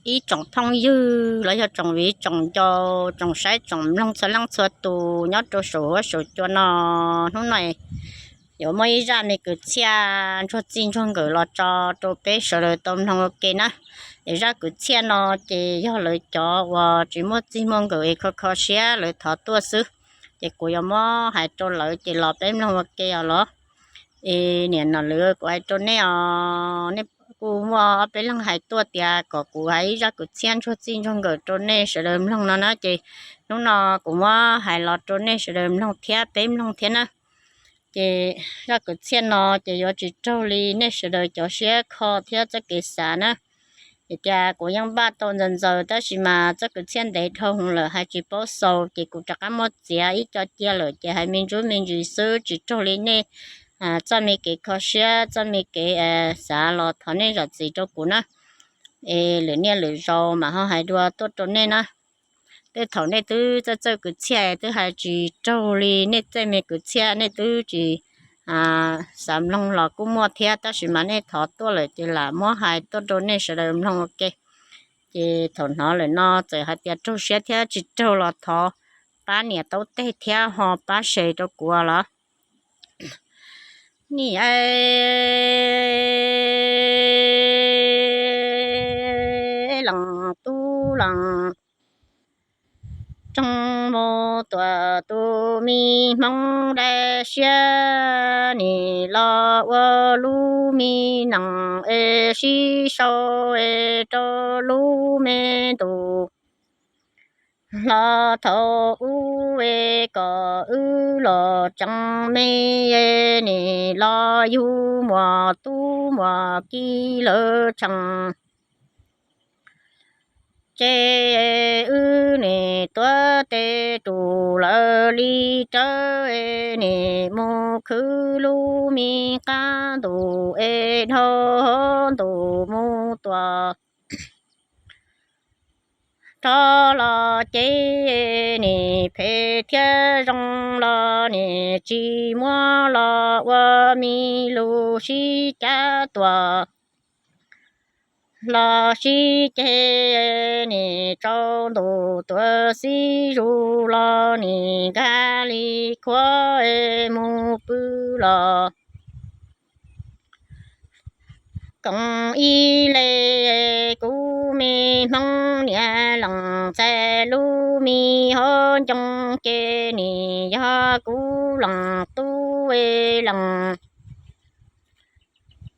Ib tsoom phooj ywg los yog tsoom viv tsoom ncaus tsoom saib tsoom mloog txhua leej txhua tus nyob rau saum huab saum cua no, hnub no yuav muaj ib zaj me kwv txhiaj ntsuag txij ntsuag nkawm los tso rau peb sawv daws tau mloog ua ke na. Es zaj kwv txhiaj no ces yog lawv cov uas tsis muaj txij muaj nkawm es kho kho siab lawv thov tuaj xwb, ces kuv yuav muab hais rau lawv ces los peb mloog ua ke os los. Es niam no lawv kuv hais rau nej os, nej kuj muaj ob peb leeg hais tuaj tias kom kuv hais ib zaj kwv txhiaj ntsuag txij ntsuag nkawm rau nej sawv daws mloog no na, ces hnub no kuv muab hais los rau nej sawv daws mloog thiab peb mloog thiab na. Ces zaj kwv txhiaj no ces yuav tsis raug li nej sawv daws cov siab kho thiab txoj kev xav na. Ces tias kuv yeej npaj tau ntxaws ntxaws tab sis mas txoj kwv txhiaj ntev dhau hwv lawm hais tsis paub xaus ces kuv rov qab muab txiav ib co cia lawm ces hais me ntsuj me ntsis xwb tsis raug li nej txoj me kev kho siab txoj me kev xav los thov nej zam txim rau kuv na. Es lwm niaj lwm zaus mam ho hais dua tuaj rau nej na. Tej thaum nej twb txawj txawj kwv txhiaj twb hais tsis raug li nej tej me kwv txhiaj nej twb tsis xav mloog los kuj muaj thiab tab sis mas nej thov tuaj lawm ces lam muab hais tuaj rau nej sawv daws mloog ua ke. Ces thaum hnov lawm no txawm hais tias raug siab thiab tsis raug los thov pab nias taub teg thiab ho pab share rau kuv los. Nim lees tub lees tsoog mus tuam tus me hmoob dab siab nim los ua lub me nees es sib sau es rau lub me ntus los thaum ub es kom wb los tsees me es nim los yug muam tub muam kiv lawv tsees ces wb nim tuav tes rus lawv li rawv es nim mus khwv lub me qab ntuj es dhau ntuj mus tuam rov los ces nim phem thiab zoo los nim tsis muab los ua me lus sib cav tuam los sib ceg nim tsaus ntuj tuam xib zus los nim nkag li khuav es mus pw los koom ib leeg kuv me hmoob niam lees ntxhais lub me hauv ncoo ces nim yog kuv lees tub es lees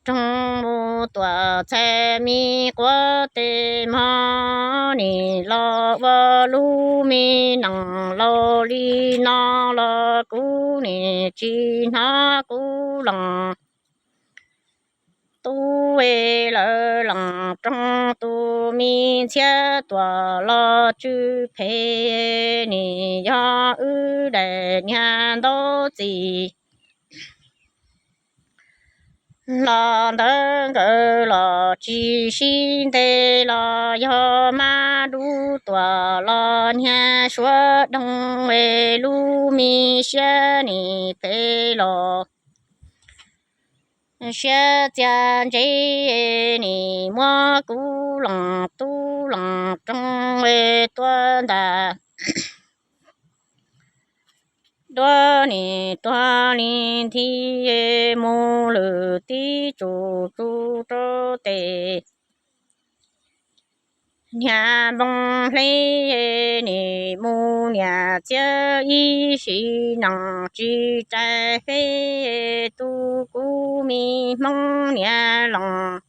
roog mus tuam txhais me quav tes mog nim los ua lub me nees laus li no los kuv nim tsis hnov kuv lees tub es lawv lees roog tus me ntxhiab tuam los tsw phem nim yog wb daim niag ntaub txiv los ntawd nkawd los tsis sib ntes los yog mab dub tuam los niag suav doog es lub me siab nim phem los siab txias ntsev nim muab kuv lees tub lees roog es tuaj ntas duab nim tuag li nthi mus lwm tib tsum tsu rau tes niag npoo hleb nim mus niam txiab ib sim nees tsis rais feb tu kuv me hmoob niam lees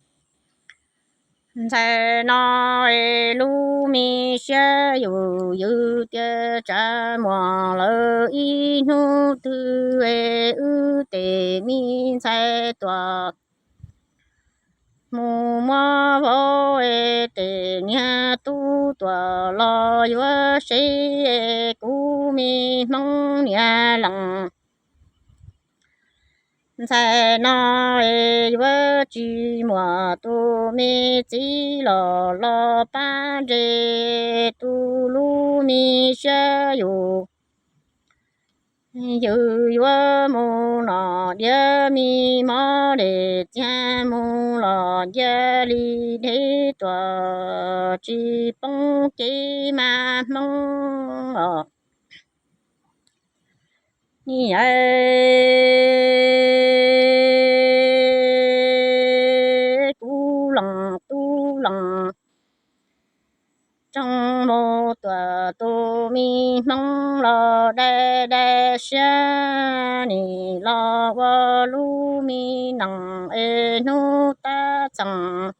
ntxhais no es lub me siab yus ywg tias tsav muag lawv ib hnub twg es wb tes me ntxhais tuam mus muab vauv es tes niag tub tuam los yuav seb es kuv me hmoob niam lees ntxhais no es yuav tsis muaj tus me txiv los los pab nres tus lub me siab yus Yus yuav mus no diav mi mob dej txiag mus los cia li deb tuaj tsis poob kev mas Hmoob os. Ni yawm kuv leej tub leej tsoom mus tuaj tus me Hmoob los dai dai siab nim los ua lub me neej es hnub tab txees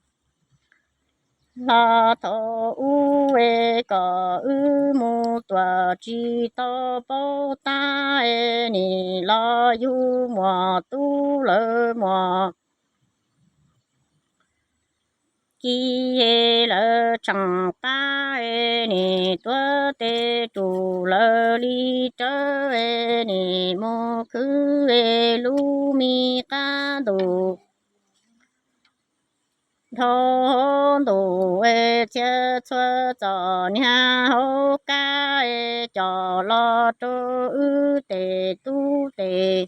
los thaum ub es kom wb mus tuaj tsis tau paub tab es nim los yug muaj tub lawv muaj kiv es lawv tseem pab es nim tuav tes rus lawv li rawv es nim mus khwv es lub me qab ntuj dhau ntuj es txhia txhua txom nyem hauv qab es coj los rau wb tes tub tes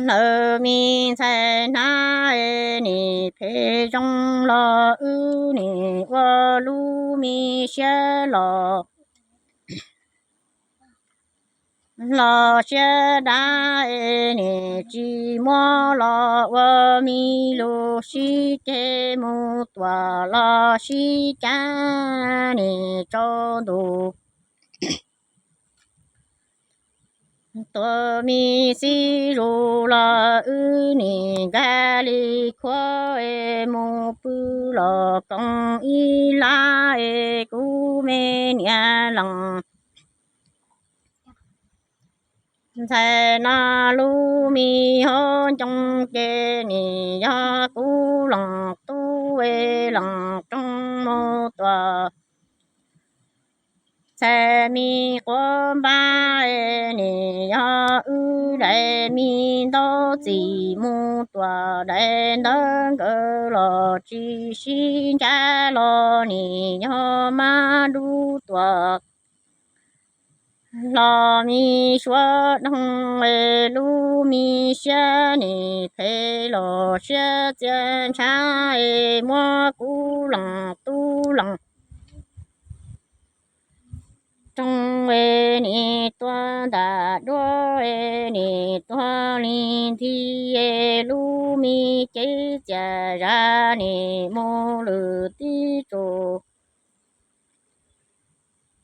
lawv me ntxhais hnab es nim phem zoo los wb nim ua lub me siab los los siab dab es nim tsis muab los ua me lug sib ceg mus tuaj los sib cav nim tsaus ntuj tuaj me xib zus los wb nim nkag li khuab es mus pw los koom ib lab es kuv me niam leej ntxhais no lub me hauv ncoo ces nim yog kuv leej tub es leej tsoom mus tuaj txhais me quav npab es nim yog wb daim me ntaub txim mus tuaj daim ntawv nkawd los tsis sib ncav los nim yog mab dub tuaj los me suav doog es lub me siab nim phem los siab txia ntshav es muab kuv leej tub leej tsoom es nim tuag ntam duab es nim tuag li nthi es lub me cev txias zam nim mus lwm tib tsuj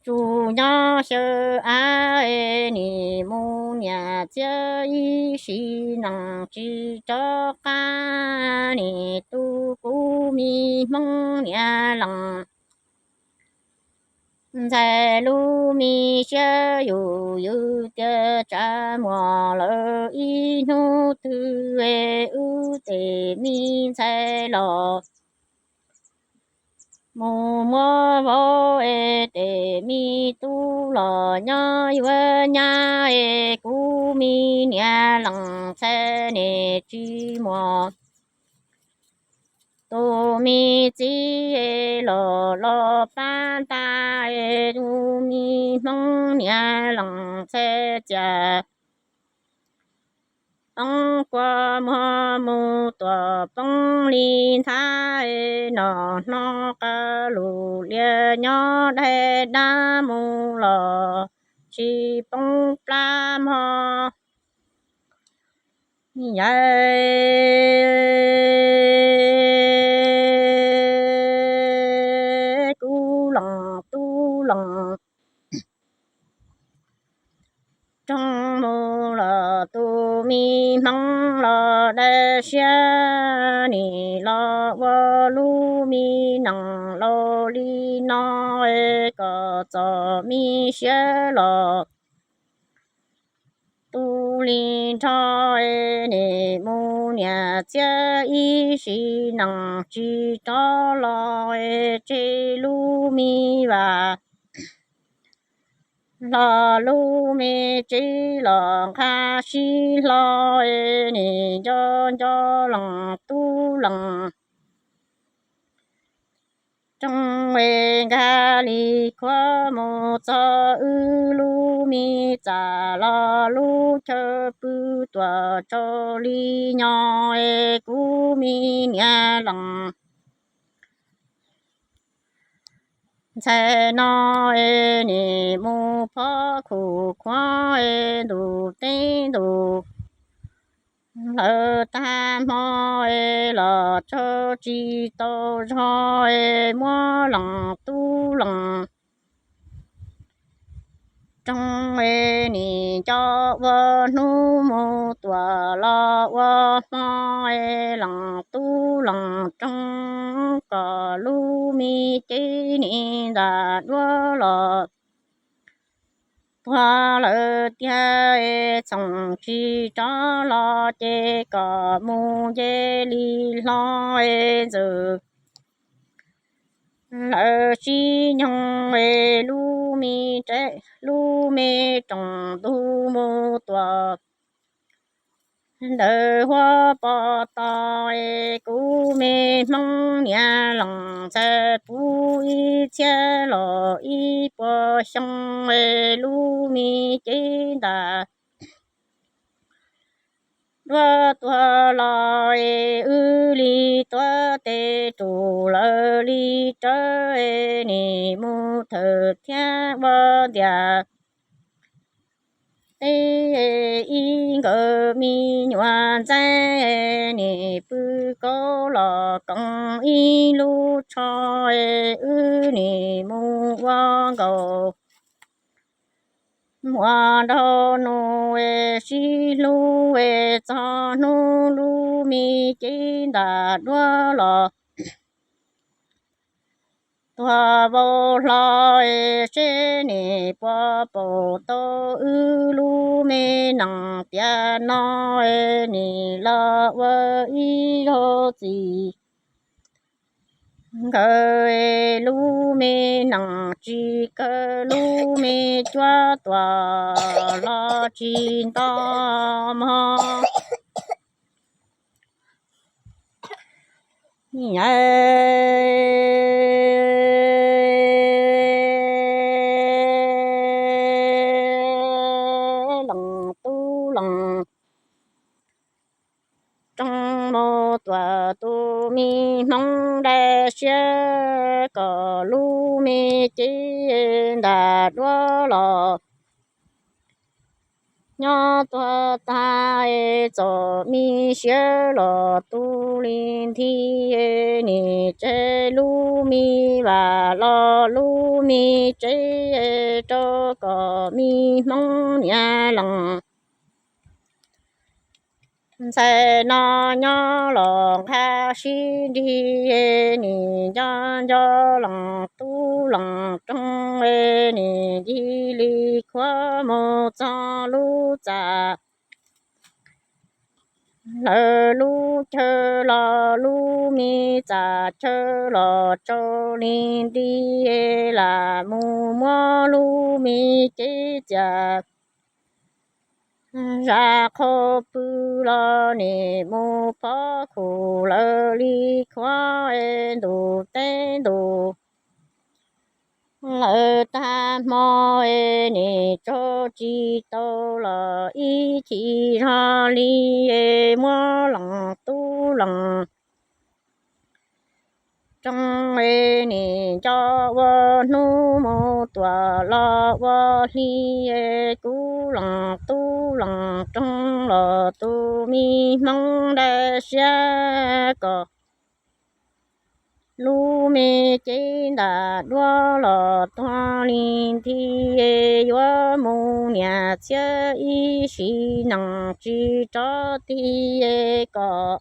tsuj nyob xyaw av es nim mus niam txiav ib sim neej tsis rov qab nim tu kuv me Hmoob niam leej ntxhais lub me siab yus yws tias tsam muaj lawm ib hnub twg es wb tes me ntxhais los mus muab vauv es tes me tub los nyob yuav nyab es kuv me niam leej ntxhais nim tsis muaj tus me txiv es los los pab ntaj es tus me Hmoob niam leej ntxhais cas poob kua muag mus tuaj poob li nthav es noj hnub qab lus lias nyob daim dab mus los tsis poob plab mog. Yawm kuv leej tub leej tsoom mus los tus me Hmoob los dai siab nim los ua lub me neej laus li no es kom txom me siab los tu li nrho es nim mus niam txiav ib sim neej tsis rov los es tseg lub me vas hlo lub me tsev los nqa sib hlo es nim nco nco leej tub leej Rooj es nkag li khuab mus txog wb lub me txam los lub chaw pw tuam tsaus li nyo es kuv me niam lees ntxhais no es nim mus phob khuv khuab es ntus teb ntus hlawv tag hmo es los tsaug tsis tau zog es muab lees tub lees rooj es nim nco ua hnub mus tuam los ua hmo es lees tub lees rooj kom lub me cev nim ntam duab los tuag lawm tiag es txhoov tsis rov los ces kom mus nce li hlo es ntxwm lawv sib nyoog es lub me, lub me rooj ntuj mus tuam ntawm huab pov tos es kuv me Hmoob niam lees ntxhais puv ib txhiab los ib puas xyoo es lub me cev ntam duab tuag los es wb li tuav tes rus lawv li rawv es nim mus thawm thiab ua ntiag teb ib nkawd me nyuam ntxaib nim pw kaub los koom ib lub tsho es wb nim mus ua nkaus muas nraug nus es sib hlub es txog hnub lub me cev ntam duab los tuag vau hlo es seb nim puas pom tau wb lub me nees tiam no es nim los ua ib zaug txiv nkawd es lub me nees tsis kawg lub me cuab tuam los tsis nto mog. Lees tub lees rooj mus tuam tus me Hmoob dai siab kom lub me cev ntam duab los nyob tuag tag es txom me siab los tu li nthi es nim tseg lub me vam los lub me tsev es rau kom me Hmoob niam lees ntxhais no nyob los nqa sib nrig es nim nco nco lees tub lees rooj es nim ncig li khuab mus txog lub txam lawv lub chaw los lub me txam chaw los tsaus li nti es lam mus muab lub me cev txias zam qhov pw los nim mus phob khuv lawv li khuab es ntus teb ntus lawv tag hmo es nim tsaug tsis tau los ib chim zog li es muab lees tub lees rooj es nim nco ua hnub mus tuam los ua hli es kuv lees tub lees rooj los tus me Hmoob dai siab kom lub me cev ntam duab los tuag li nthi es yuav mus niam txhiab ib sim nees tsis rov tig es kom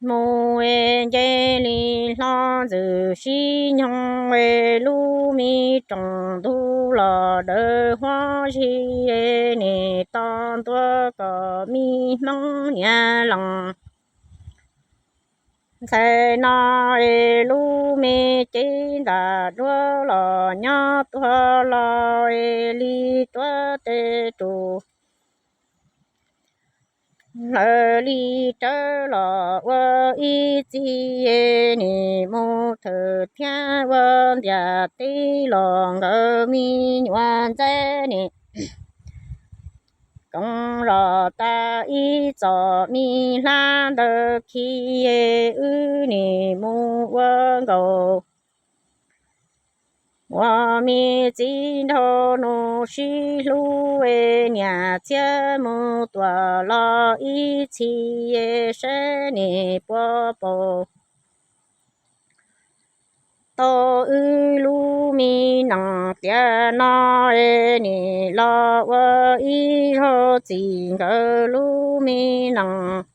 mus es nce li hlo ntxwm sib nyoog es lub me rooj ntug los dawm huab zig es nim to ntua kom me Hmoob niam lees ntxhais no es lub me cev ntam duab los nyob tuag los es li tuav tes rus Hlawv li rawv los ua ib txhis, nim mus thawm thiab ua ntiaj teb los nkawd me nyuam ntxhais nim koom zos tas ib txom me hlab ntawd khi, wb nim mus ua nkaus ua me txiv nraug nus sib hlub, niam txiab mus tuam los ib txhis, saib nim puas paub tau wb lub me neej tiam no, nim los ua ib zaug txim nkawd lub me neej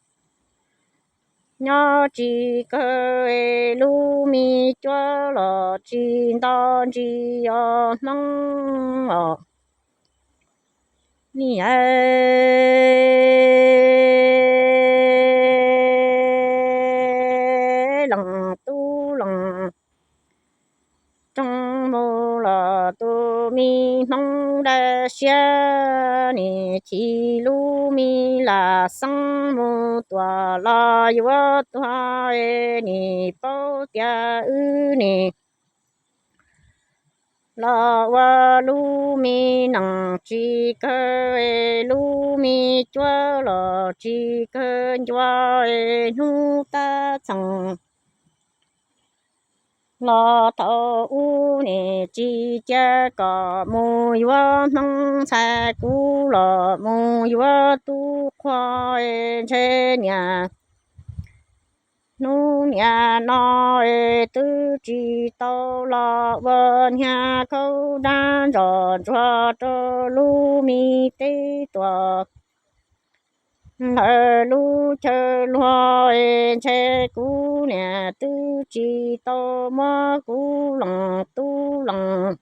nyob tsis kawg, lub me cuab los tsis nto ntsis os Hmoob os. Ni lees tub lees roog mus los tus me Hmoob dab siab, nim chim lub me lam xeeb mus tuam los yuav tuag, nim paub tias wb nim los ua lub me neej tsis kawg, lub me cuab los tsis kawg ncua, hnub tab txheej los thaum ub nim tsis cia kom mus yuav Hmoob ntxhais, kuv los mus yuav tub qhua, ntshe niaj hnub niaj no twb tsis tau los ua niag khaub dab ntsom ntsuag rau lub me teb tuam lawv lub chaw luag, ntshe kuv niam twb tsis tau muab kuv lees tub lees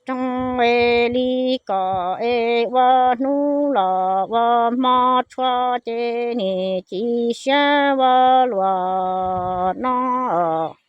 roog, es li kom es ua hnub los ua hmo tshua, ces nim chim siab ua luaj no os.